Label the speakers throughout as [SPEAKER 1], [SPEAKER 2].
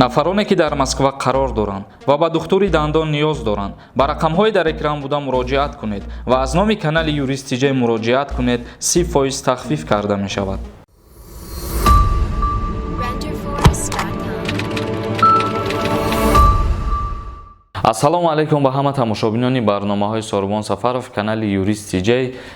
[SPEAKER 1] Нафароне, ки дар Москва қарор доранд ва ба духтури дандон ниёз доранд, ба рақамҳои дар экран буда муроҷиат кунед ва аз номи канали Юрист ТЖ муроҷиат кунед, 30% тахфиф карда мешавад.
[SPEAKER 2] Renderforest.com.
[SPEAKER 1] Ассалому алайкум ба ҳама тамошобинони барномаҳои Сорбон Сафаров, канали Юрист ТЖ.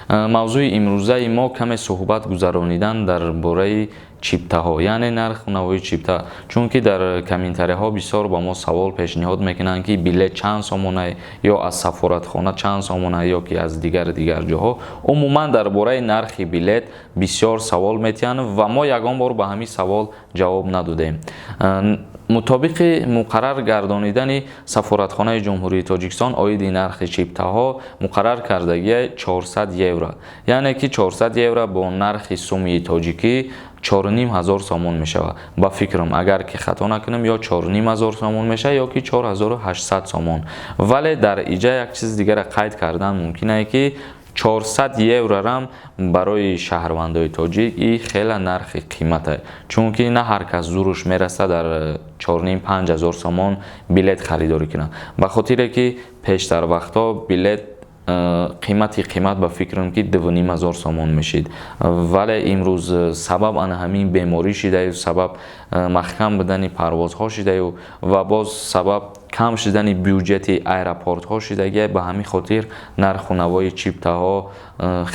[SPEAKER 1] Мавзӯи имрӯзаи мо каме суҳбат гузаронидан дар бораи чиптаҳо, яъне нарху навои чипта, чунки дар комментарияҳо бисёр ба мо савол пешниҳод мекунанд, ки билет чанд сомона, ё аз сафоратхона чанд сомона, ё ки аз дигар ҷоҳо. Умуман, дар бораи нархи билет бисёр савол метиҳанд ва мо ягон бор ба ҳамин савол ҷавоб надодем. Мутобиқи муқаррар гардонидани сафоратхонаи Ҷумҳурии Тоҷикистон оиди нархи чиптаҳо, муқаррар кардагия 400 евро, яъне ки 400 евро бо нархи сумии тоҷикӣ 4500 сомон мешавад. Ба фикрам, агар ки хато накунам, ё 4500 сомон мешавад, ё ки 4800 сомон. Вале дар иҷа як чизи дигарро қайд кардан мумкин ае, ки 400 еврорам барои шаҳрвандои тоҷик и хеле нархи қимате, чунки на ҳар кас зуруш мерасад дар 4500-5000 сомон билет харидорӣ кунад, ба хотире ки пештар вақтҳо билет қимати қимат, ба фикрам, ки 2500 сомон мешид. Вале имрӯз сабаб ана ҳамин беморӣ шидаю, сабаб маҳкам будани парвозҳо шидаю ва боз сабаб кам шудани бюҷети аэропортҳо шидагиай. Ба ҳамин хотир нарху навои чиптаҳо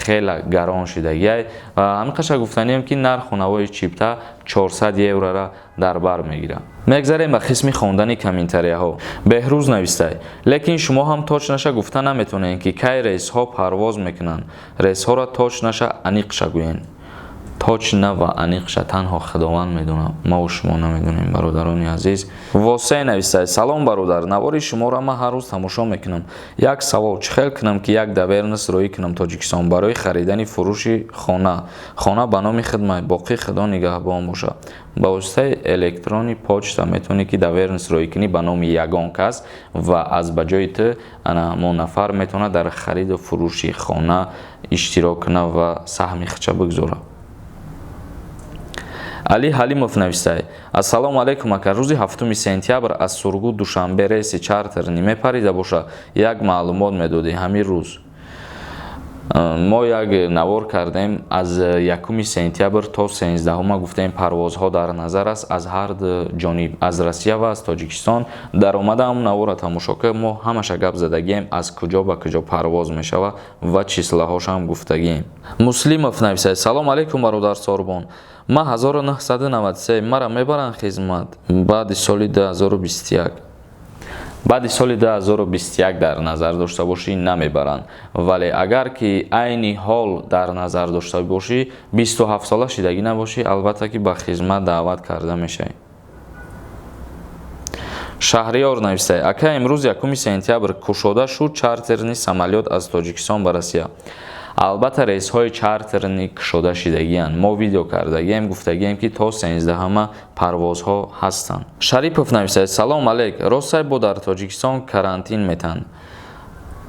[SPEAKER 1] хеле гарон шидагиай. Ҳамин қаша гуфтанием, ки нарху навои чипта 400 еврора дар бар мегирад. Мегзарем ба қисми хондани комментарияҳо. Беҳрӯз навистай: «Лекин шумо ҳам точно ша гуфта наметавонед, ки кай рейсҳо парвоз мекунанд. Рейсҳоро точно ша, аниқша гӯед». Точно ва аниқша танҳо Худованд медонад, маву шумо намедонем, бародарони азиз. Восе навистай: «Салом, бародар, навори шуморо ман ҳар рӯз тамошо мекунам. Як савол: чӣ хел кунам, ки як доверенность роӣ кунам Тоҷикистон барои харидани фурӯши хона? Хона ба номи хидмат. Боқӣ Худо нигаҳбон бошад». Ба воситаи электронный почта метавонӣ, ки доверенность роӣ кунӣ ба номи ягон кас ва аз ба ҷои ту ана ҳамон нафар метавонад дар хариду фурӯши хона иштирок кунад ва саҳми худша бигзорад. Али Ҳалимов навистай: «Ассалому алайкум, ака, рӯзи 7 сентябр аз Сургут Душанбе рейси чартерный мепарида боша, як маълумот медодӣ». Ҳамин рӯз мо як навор кардем, аз 1 сентябр то 13-ума гуфтем, парвозҳо дар назар аст аз ҳар ҷониб, аз Россия ва аз Тоҷикистон. Даромада ҳам наворро тамошо кар, мо ҳамаша гап задагием, аз куҷо ба куҷо парвоз мешавад ва число ҳошам гуфтагием. Муслимов нависад: «Салом алайкум, бародар Сорбон, ман 1993, мара мебаранд хизмат баъди соли 2021?» Баъди соли 2021 дар назар дошта бошӣ, намебаранд, вале агар ки айни ҳол дар назар дошта бошӣ, 27 сола шидагӣ набошӣ, албатта ки ба хизмат даъват карда мешавӣ. Шаҳриёр навистай: «Ака, имрӯз 1 сентябр кушода шуд чартерный самолёт аз Тоҷикистон ба Россия?» Албатта, рейсҳои чартерный кушода шидагианд, мо видео кардагием, гуфтагием, ки то 13-ама парвозҳо ҳастанд. Шарипов нависад: «Салом алейк, ростай, бо дар Тоҷикистон карантин метанд?»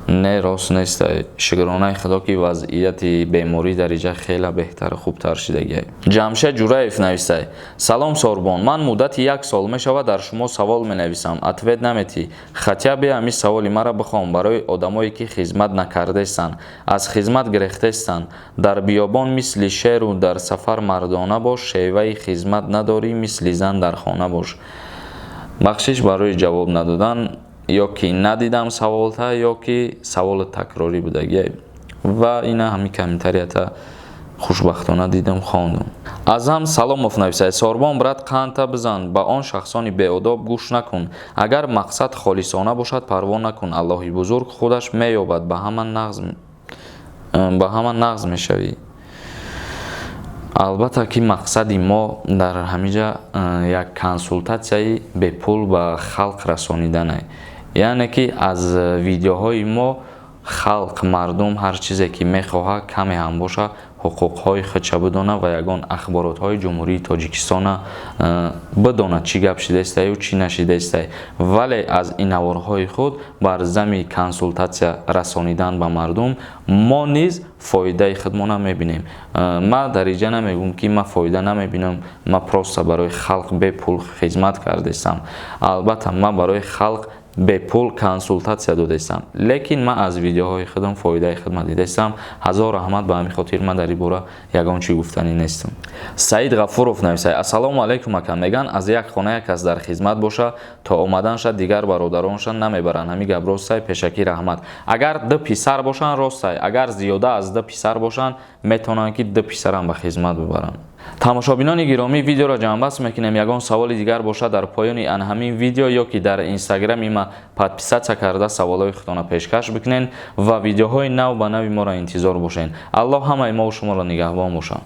[SPEAKER 1] Не, рост нестай. Шукронаи Худо, ки вазъияти беморӣ дар иҷа хеле беҳтару хубтар шидагиай. Ҷамшед Ҷураев навистай: «Салом, Сорбон, ман муддати як сол мешавад дар шумо савол менависам, ответ наметӣ. Хотя бы ҳамин саволи маро бихон. Барои одамое, ки хизмат накардестанд, аз хизмат гирехтестанд: дар биёбон мисли шеру дар сафар мардона бош, шеваи хизмат надорӣ, мисли зан дар хона бош». Бахшиш барои ҷавоб надодан, ё ки надидам саволта, ё ки саволи такрорӣ будагиай ва ина ҳамин комментарията хушбахтона дидам, хондам. Азам Саломов нависад: «Сорбон, брат, қандта бизан, ба он шахсони беодоб гӯш накун. Агар мақсад холисона бошад, парво накун, Аллоҳи бузург худаш меёбад, ба ҳама нағз мешавӣ». Албатта ки мақсади мо дар ҳаминҷа як консултатсияи бепул ба халқ расонидане, яъне ки аз видеоҳои мо халқ, мардум ҳар чизе ки мехоҳад, каме ҳам боша, Ҳуқуқҳои худша бидона ва ягон ахборотҳои Ҷумҳурии Тоҷикистона бидонад, чӣ гап шидаистаю, чӣ нашидаистай. Вале аз ин наворҳои худ бар зами консултатсия расонидан ба мардум мо низ фоидаи худмона мебинем. Ман дар инҷа намегӯм, ки ман фоида намебинам, ман просто барои халқ бепул хизмат кардастам. Албатта, ман барои халқ бепул консултатсия додаистам, лекин ман аз видеоҳои худам фоидаи худма дидаистам. Ҳазор раҳмат. Ба ҳамин хотир ман дар ин бора ягон чӣ гуфтанӣ нестам. Саид Ғафуров нависад: «Ассалому алайкум, ака. Меган, аз як хона як кас дар хизмат боша, то омаданша дигар бародаронша намебаранд. Ҳамин гап ростай? Пешакӣ раҳмат». Агар ду писар бошанд, ростай. Агар зиёда аз ду писар бошанд, метавонанд, ки ду писарам ба хизмат бибаранд. Тамошобинони гиромӣ, видеоро ҷамъбаст мекунем. Ягон саволи дигар бошад, дар поёни ан ҳамин видео ё ки дар инстаграми ма подписаться карда, саволҳои худтона пешкаш бикунед ва видеоҳои нав ба нави моро интизор бошед. Аллоҳ ҳамаи мову шуморо нигаҳбон бошад.